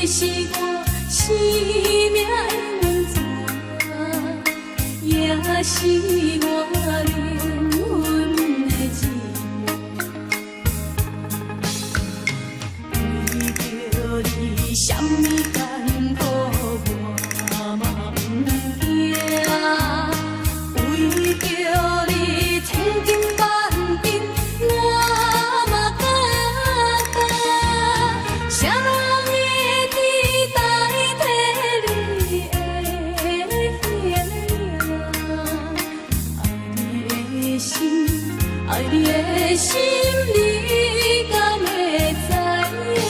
是我生命的源泉，也是我靈魂的一半。為著你，啥物艱苦我嘛毋驚。為著你，千金萬金我嘛敢擔。誰人會知代替你的形影？愛你的心，愛你的心，你敢會知影？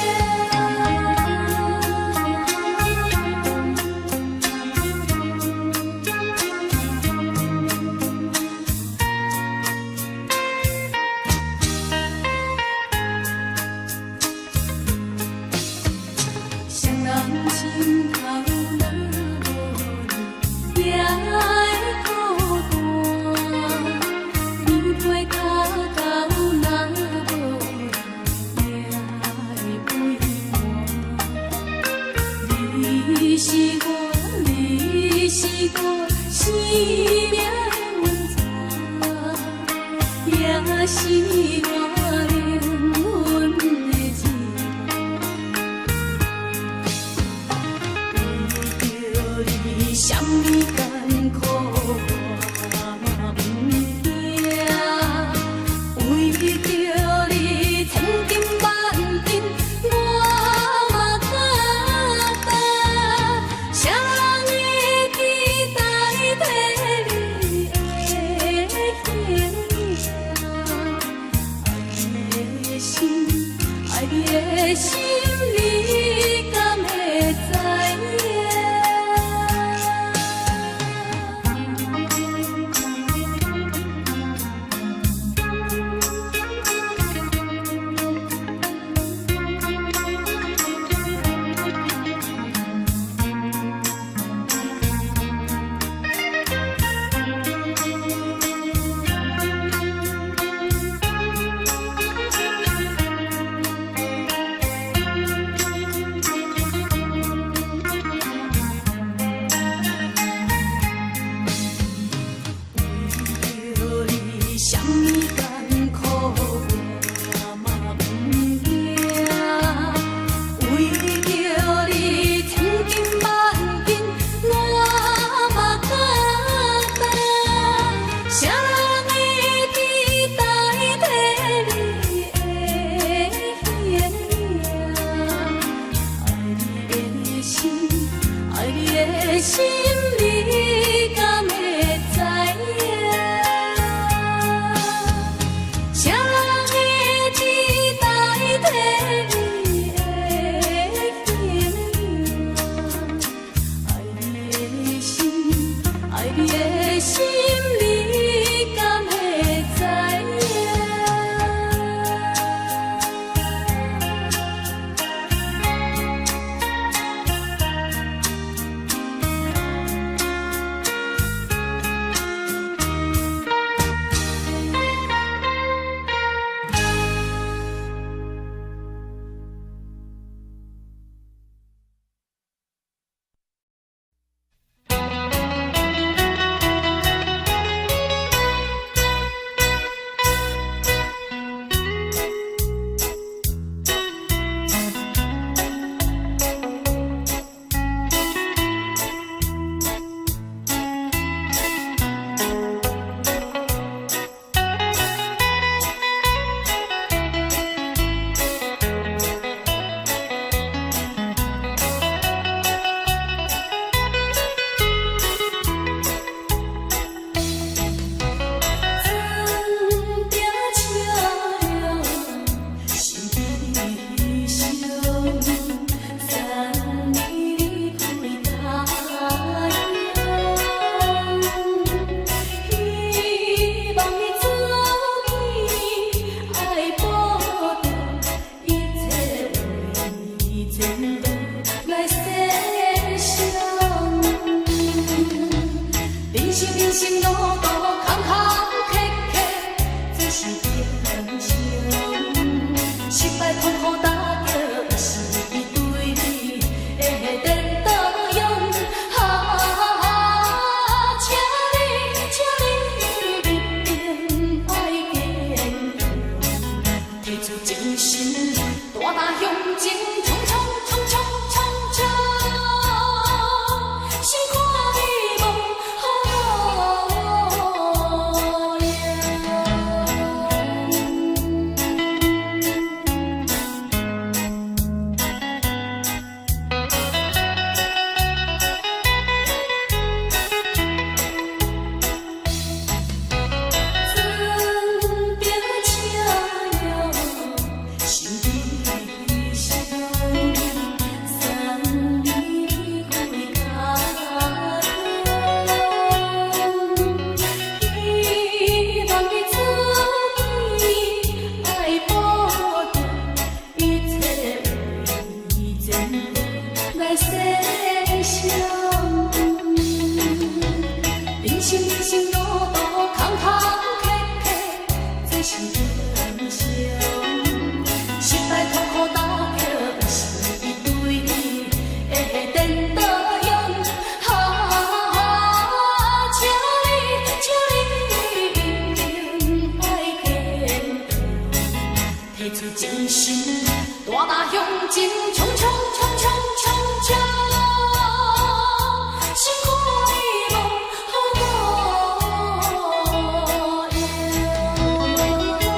誰人心頭若無你，也會孤單。棉被跤狗若無你，也會畏寒。你是我，你是我生命的源泉，也是我靈魂的一半。為著你，啥物艱苦我嘛毋驚。為著你，千金萬金我嘛敢擔。誰人會知代替你的形影？愛你的心，愛你的心，你敢會知影？為著你，啥物艱苦我嘛毋驚。為著你，千金萬金我嘛敢擔。誰人會知代替你的形影？愛你的心，愛你的心，你敢會知影？誰人會知代替你的形影？愛你的心，愛你的心，你敢會知影？船拼車輛是悲傷，三年離開他鄉，希望你早見，愛保重，一切為前途來設想。人生人生路途坎坎坷坷，做事英雄。失敗痛苦打擊是對你來世相遇。人生人生路途坎坎坷坷，這是英雄。失敗痛苦打擊，毋是對的顛倒用。啊，請你，請你一定愛堅強，提出精神，大膽向前衝衝衝衝衝衝，辛苦的夢好無用。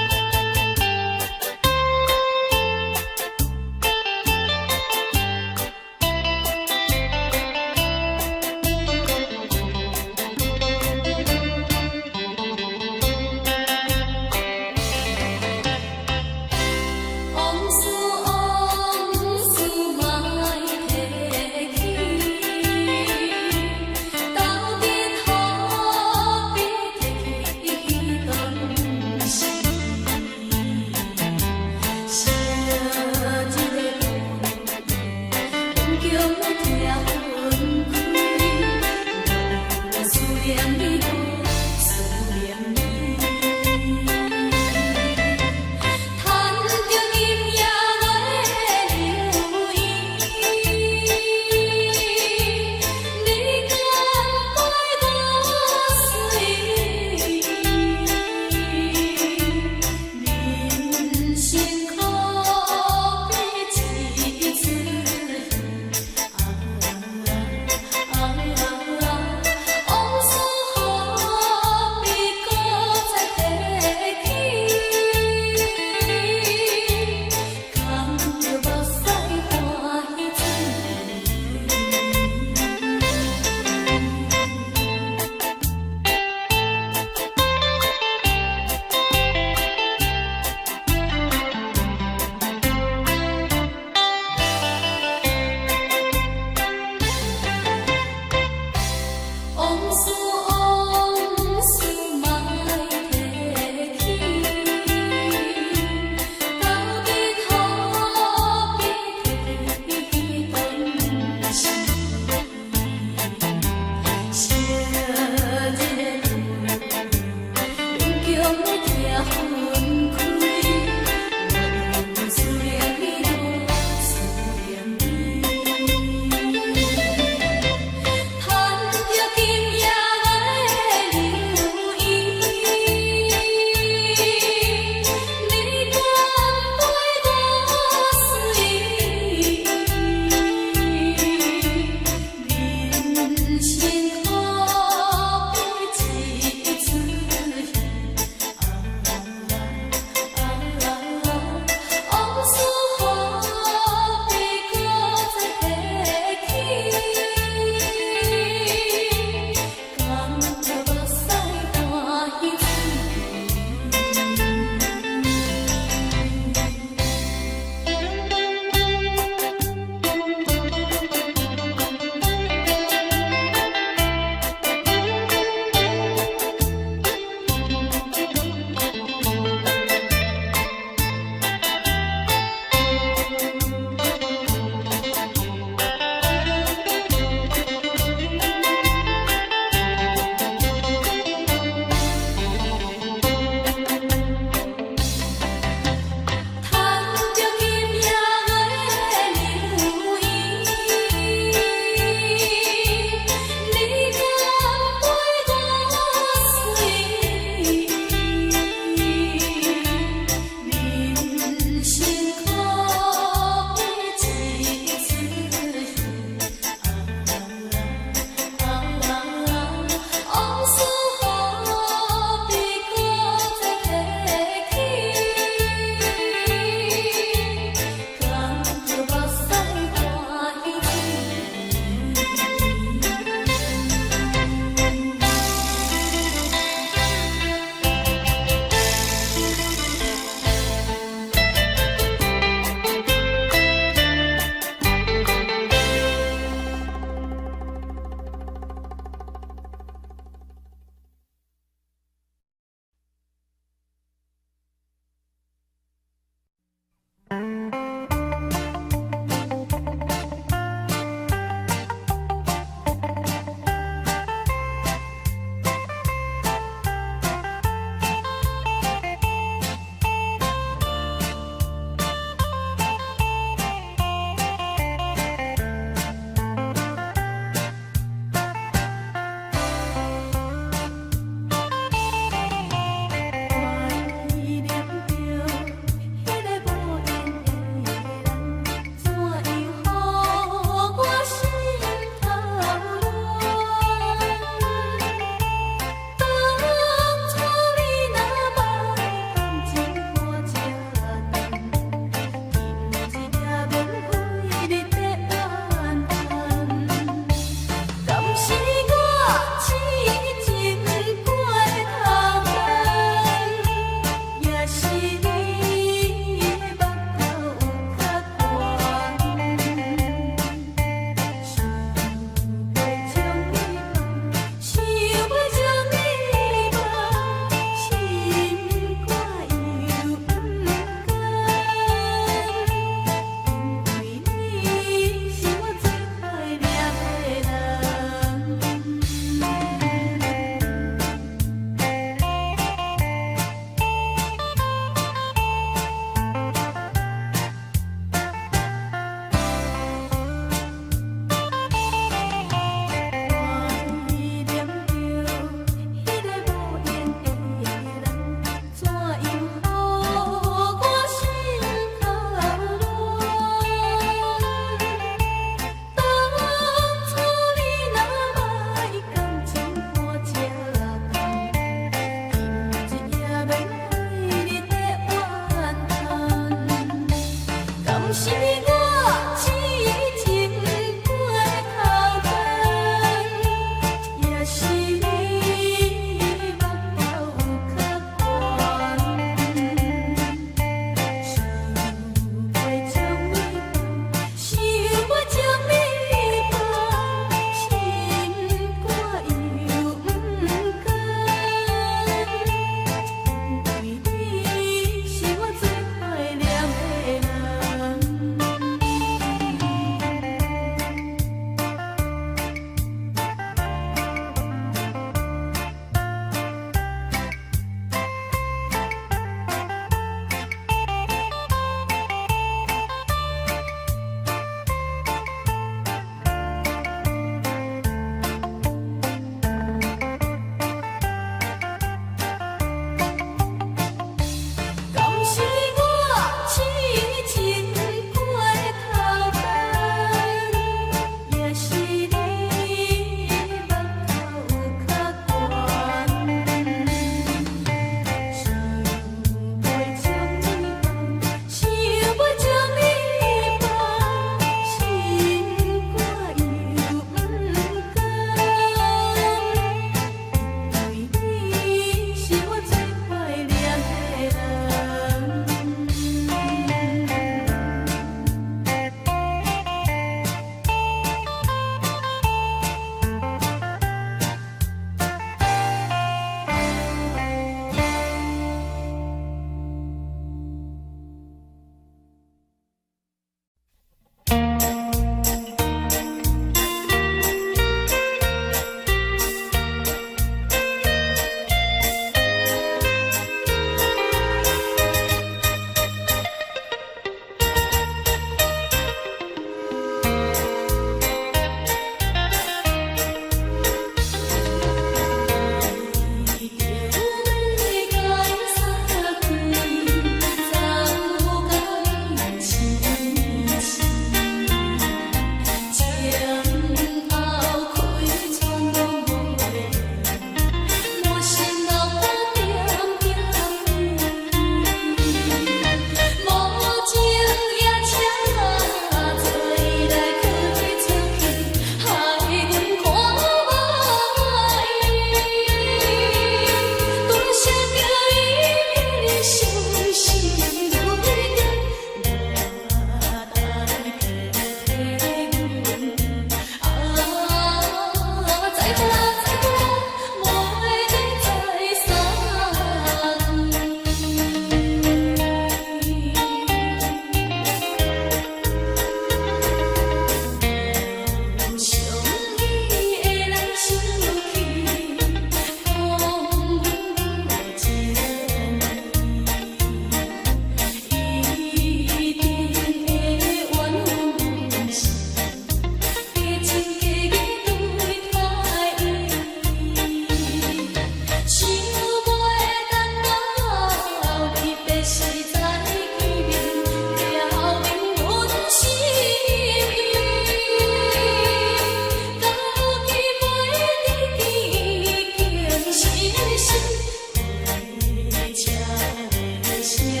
寫。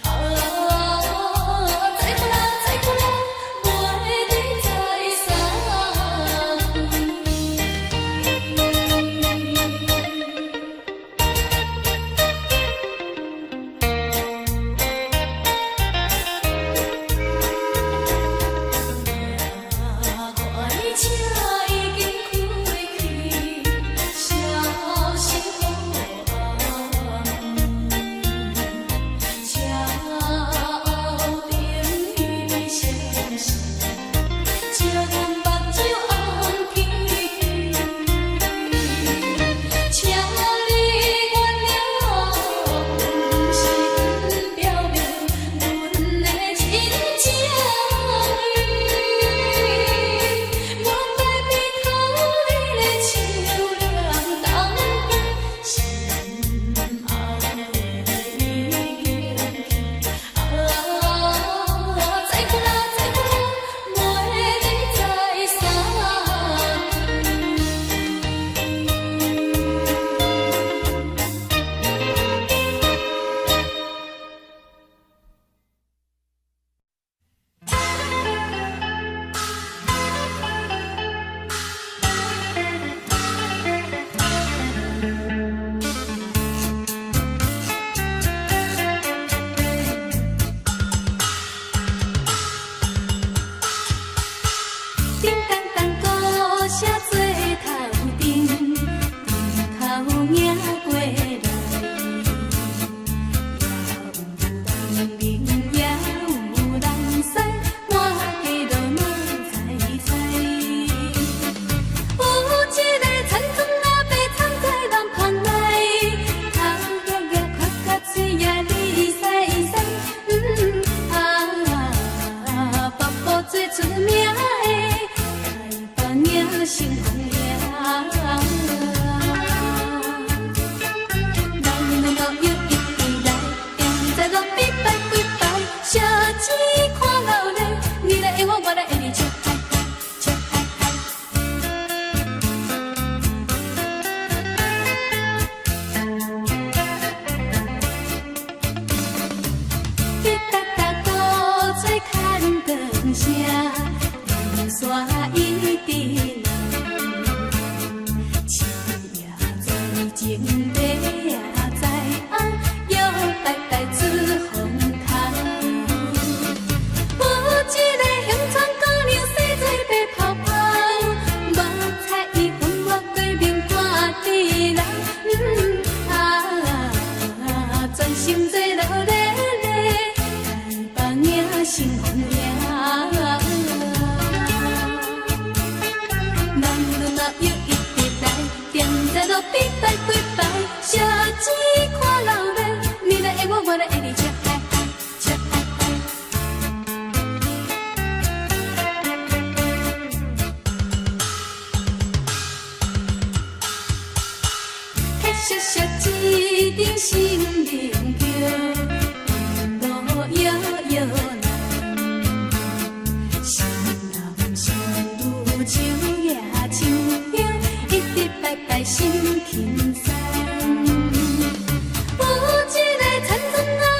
啊，再會啦，再會啦，袂得再相會。快車已經開去，消息予暗暝，車後燈彼閃閃，照阮目睭紅起起。請你原諒，不是表明阮的真情意。我在鼻頭你的手涼當心愛的已經去。啊，再會啦，再會啦，袂得再相會。叮當當鼓聲做頭頂，頂頭迎過來，也有人明也有人知，滿街都鬧彩彩。有一个田庄阿伯藏在南棚內，頭額額闊甲喙仔你使使，啊，北部最出名的台北迎成功嶺。男女老幼一起來，踮在路邊拜幾擺，小錢看鬧熱，你來愛我，我來愛你，笑嗨嗨，笑嗨嗨。滴答答鼓吹牵长声，凉山一直来，七夜在前八夜在后，摇摆摆出风头。有一个乡村姑娘，生做白泡泡，目彩伊分我過面看佇人，啊，全心做闹熱熱，台北迎成功嶺。男女老幼一直來，踮在路邊拜幾擺，小錢看鬧熱，你來愛我，我來愛你，笑嗨嗨，笑嗨嗨。黑雪雪一顶新明橋，路搖搖難，新男新女手舉手香，一直拜拜心輕鬆。有一個田莊阿伯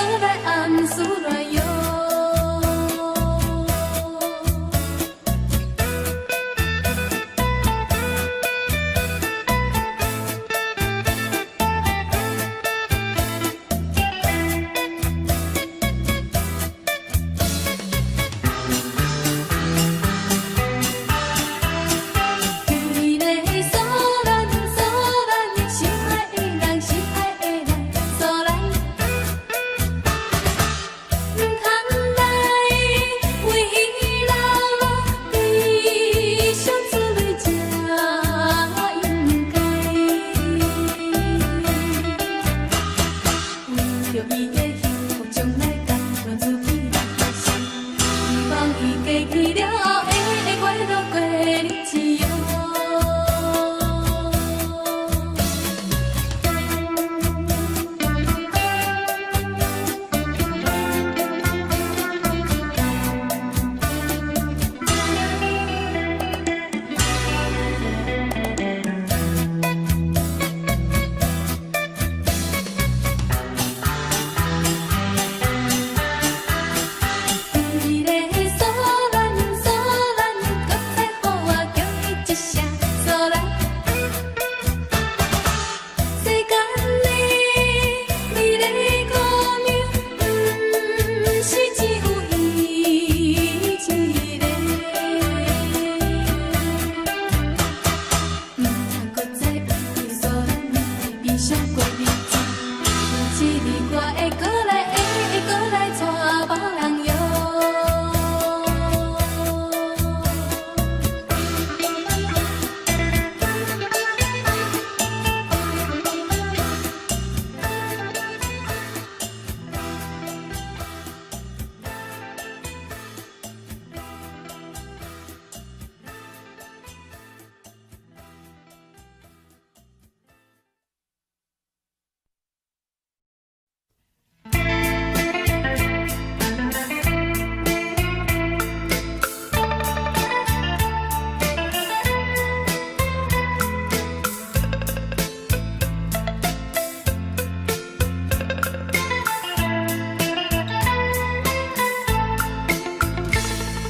閣來暗思亂喲。美麗蘇蘭，蘇蘭，心愛的人，心愛的人，蘇蘭。毋通來為伊流落悲傷之淚，才應該。為著伊的幸福，將來甘願自己來犧牲，希望伊嫁去了後會快樂過日子喲。美麗蘇蘭，蘇蘭，閣再予我叫伊一聲蘇蘭。世間的美麗姑娘，毋是只有伊一个。毋通閣再為蘇蘭悲傷過日子，有一日我會閣來，會閣來娶別人喲。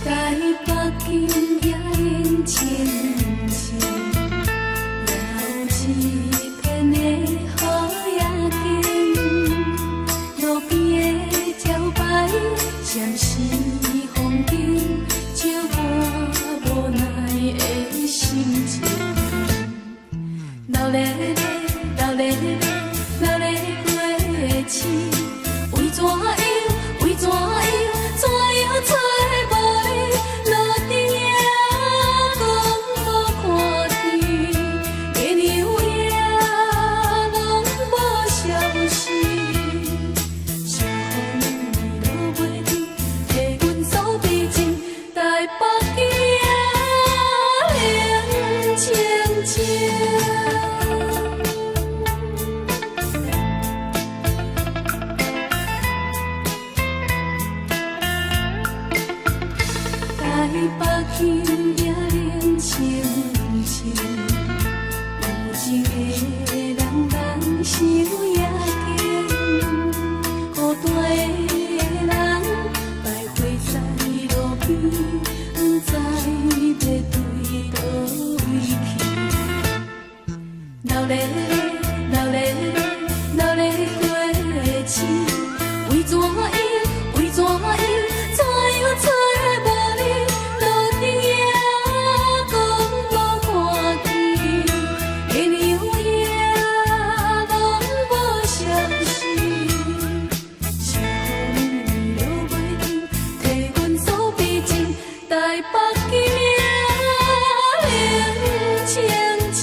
台北今夜冷清清，也有一片的好夜景。路邊的招牌閃是風景，照我無奈的心情。流咧咧，流咧咧，流咧過市，為怎樣？為怎樣？怎樣揣無你？路燈也講無看見，月娘也攏無消息。小雨落袂停，替阮訴悲情，台北今夜冷清清。台北今夜冷清清，有情的人人想也紧，孤單的人徘徊在路邊，毋知欲對佗位去。流咧咧，流咧咧，流咧過市，為怎樣？為怎樣？怎樣揣無你？路燈也講無看見，月娘也攏無消息。小雨落袂停，替阮訴悲情，台北今夜冷清清。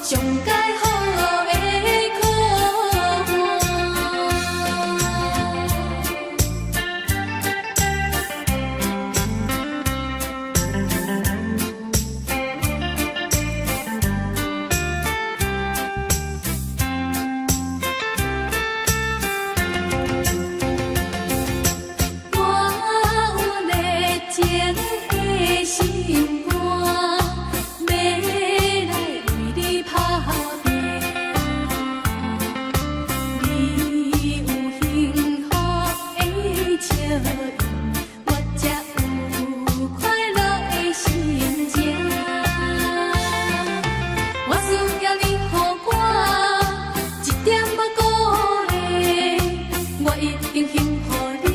上佳好的予我。我有热情的心肝，欲来为你打拼。你有幸福的笑容，我才有快樂的心情。我需要你予我一點仔鼓勵，我一定幸福你。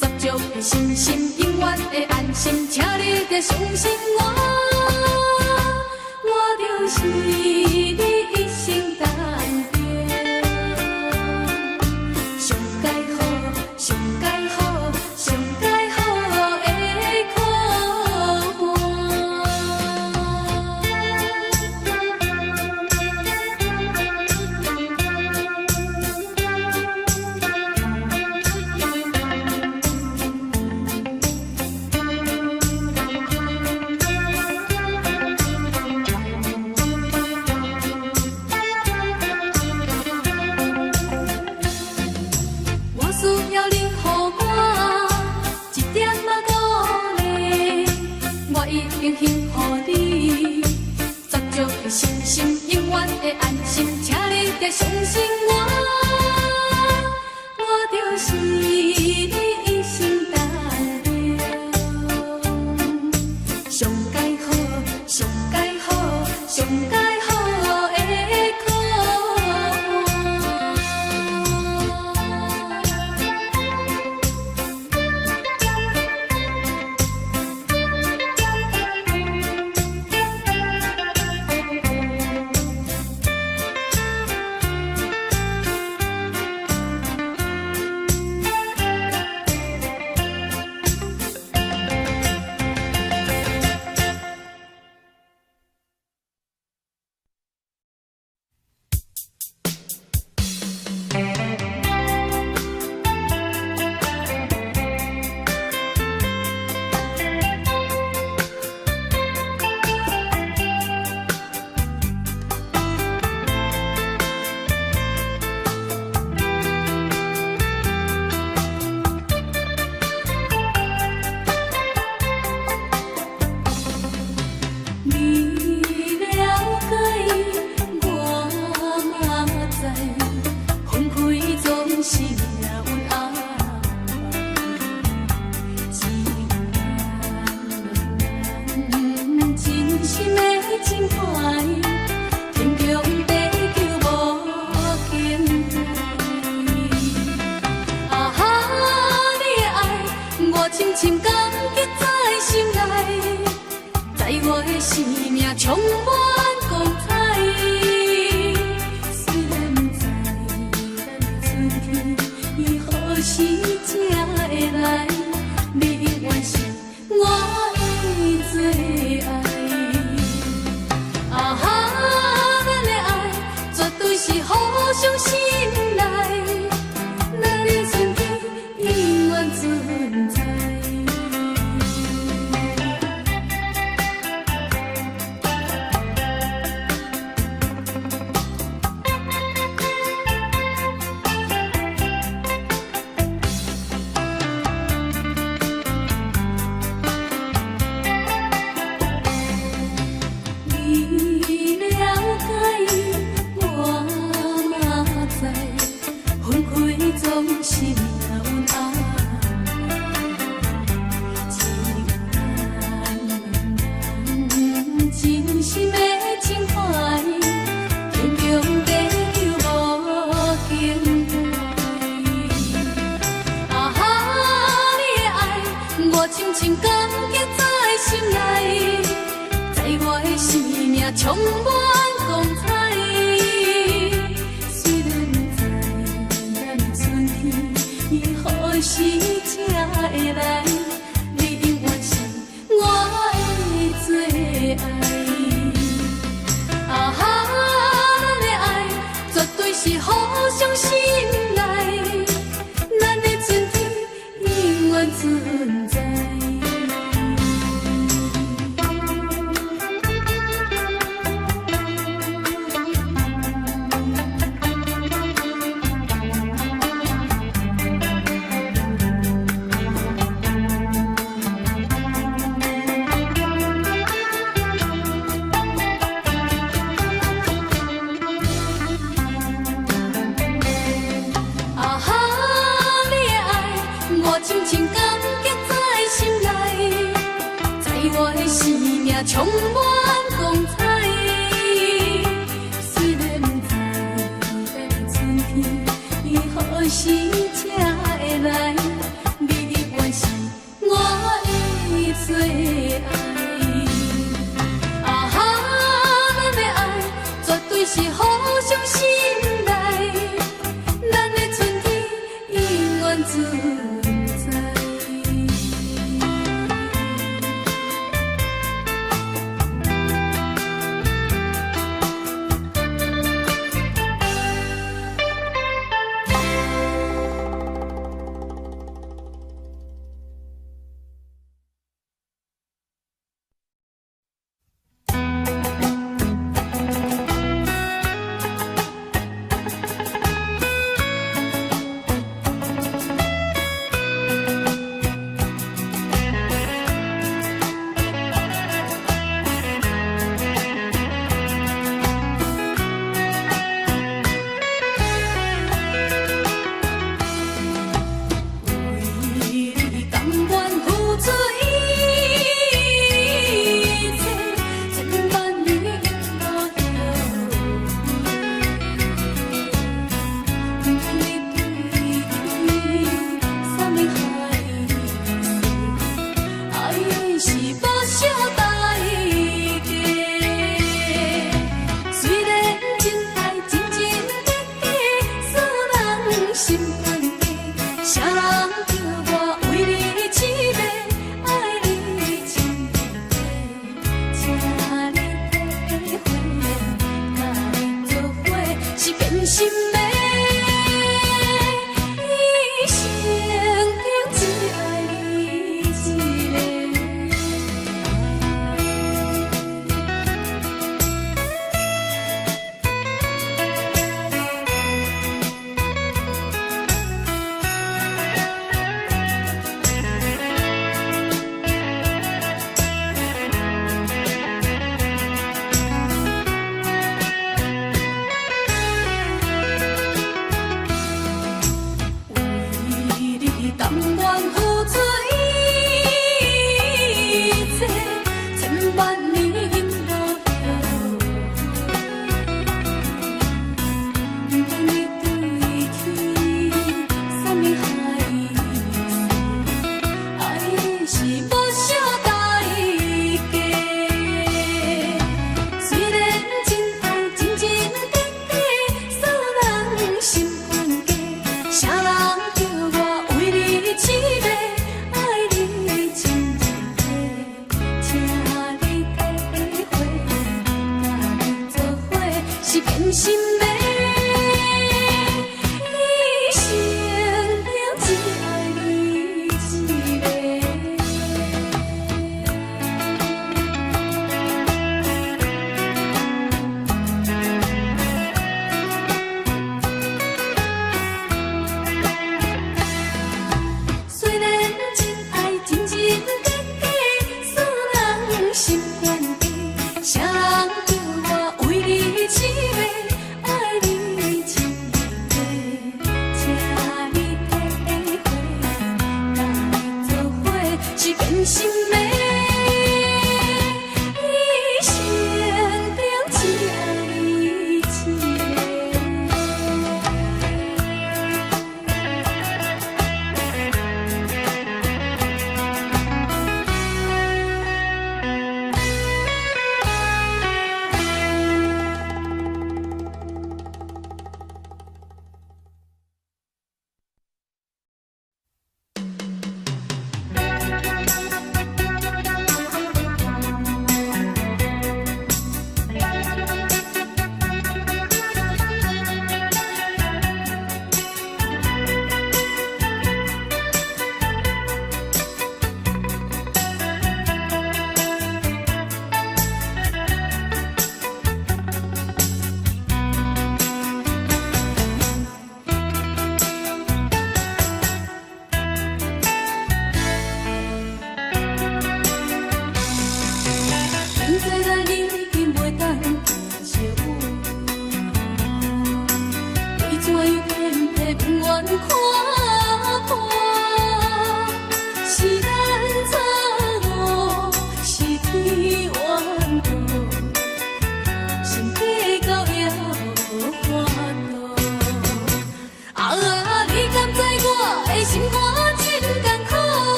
十足的信心，永遠會安心，請你著相信我，我就是你一生當中上佳好、上佳好、上佳好的予我。我需要你予我一點仔鼓勵，我一定幸福你。十足的信心，永遠會安心，請你著相信我，我就是你一生當中上佳好、上佳好、上佳好的予我。你了解，我嘛知，分開總是命運安排。一兩難，真心的情懷，天長地久無更改。啊哈，你的愛，我深深感激在心內。在我的生命充滿光彩。雖然不知咱的春天伊何時才會來，你永遠是我的最愛。啊哈，咱的愛絕對是互相信賴，咱的春天永遠存在。你了解，我嘛知，分開總是命運安排。一兩難，真心的情懷，天長地久無更改。啊哈，你的愛，我深深感激在心內。在我的生命充滿光彩。雖然不知咱的春天伊何時才會來，你永遠是我的最愛。啊哈，充滿光彩。雖然不知咱的春天伊何時才會來，你永遠是我的最愛。啊哈，咱的愛絕對是互相信賴，咱的春天永遠存在。為你甘願付出一切，千萬年無後悔。不管你對天啥物海誓，愛是無惜代價。雖然真愛真真假假，使人心懸低，啥人叫我為你痴迷，愛你情意，請你體會，佮你做伙是變心的。一生中只愛你一个。為你甘願付出一切，千萬年無後悔。不管你對天啥物海誓，愛是無惜代價。雖然真愛真真假假，使人心懸低，啥人叫我為你痴迷，愛你情意，請你體會，佮你做伙是變心的。一生中只愛你一个。雖然真愛真真假假，使人心懸低，啥人叫我為你痴迷，愛你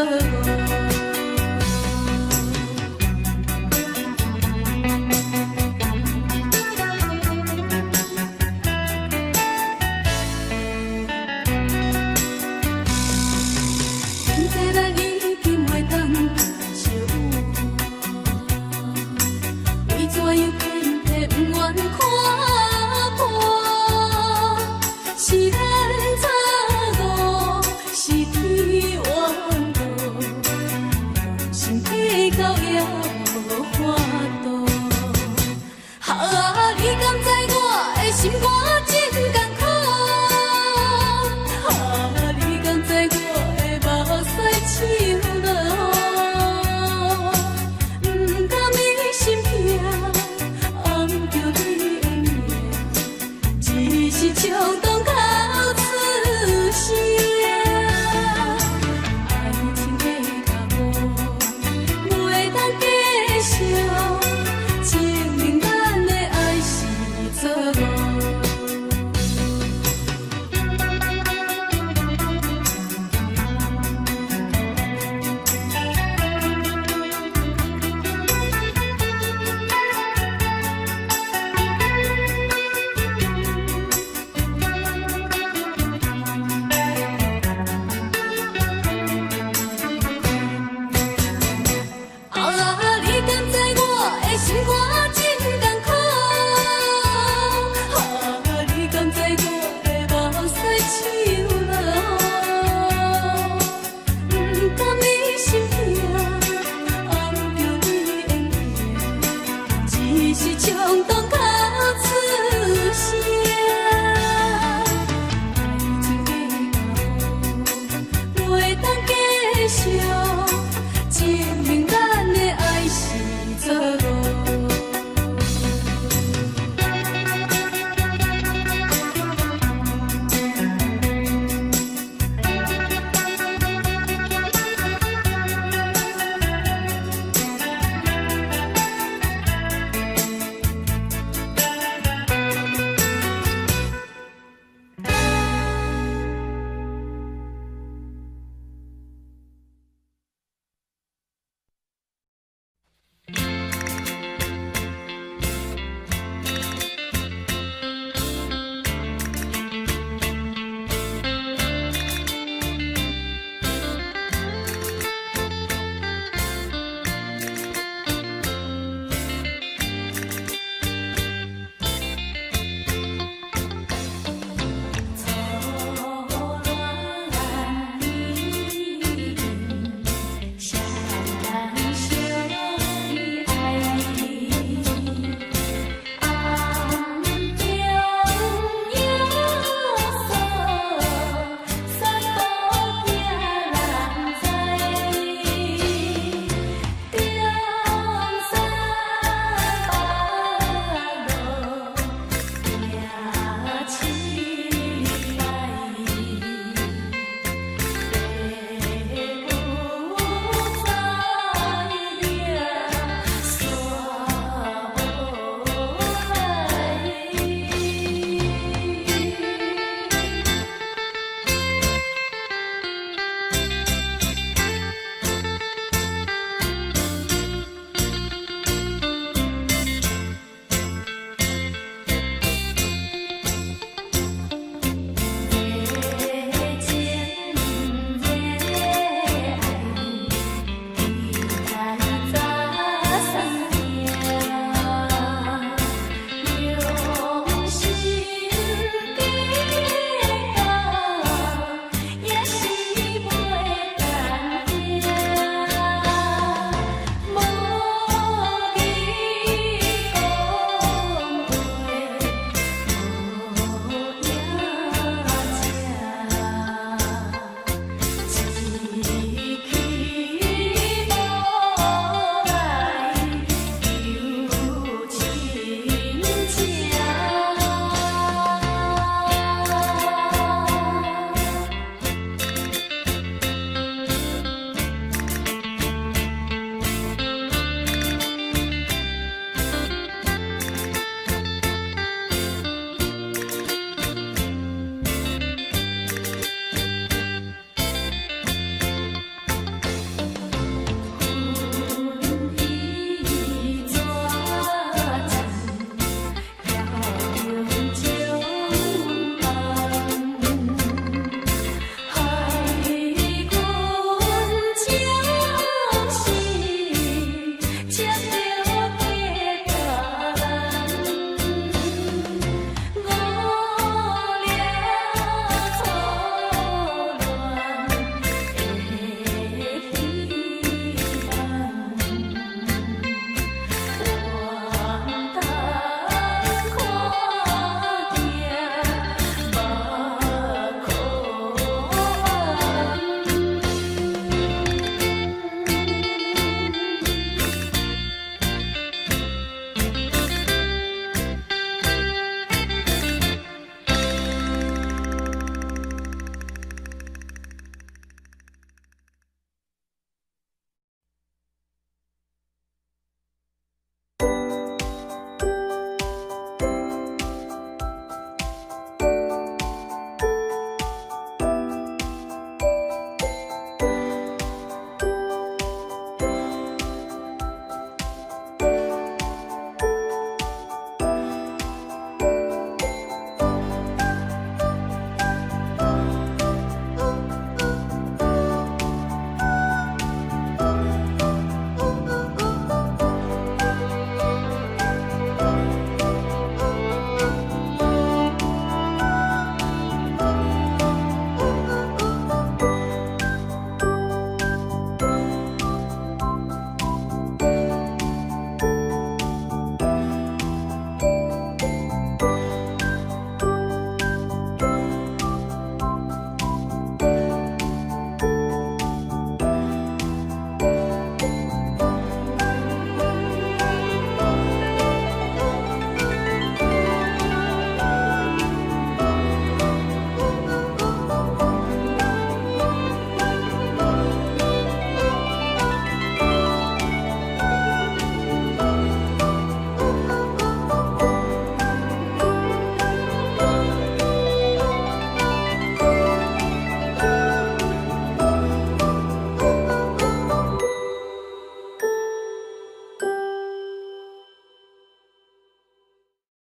無。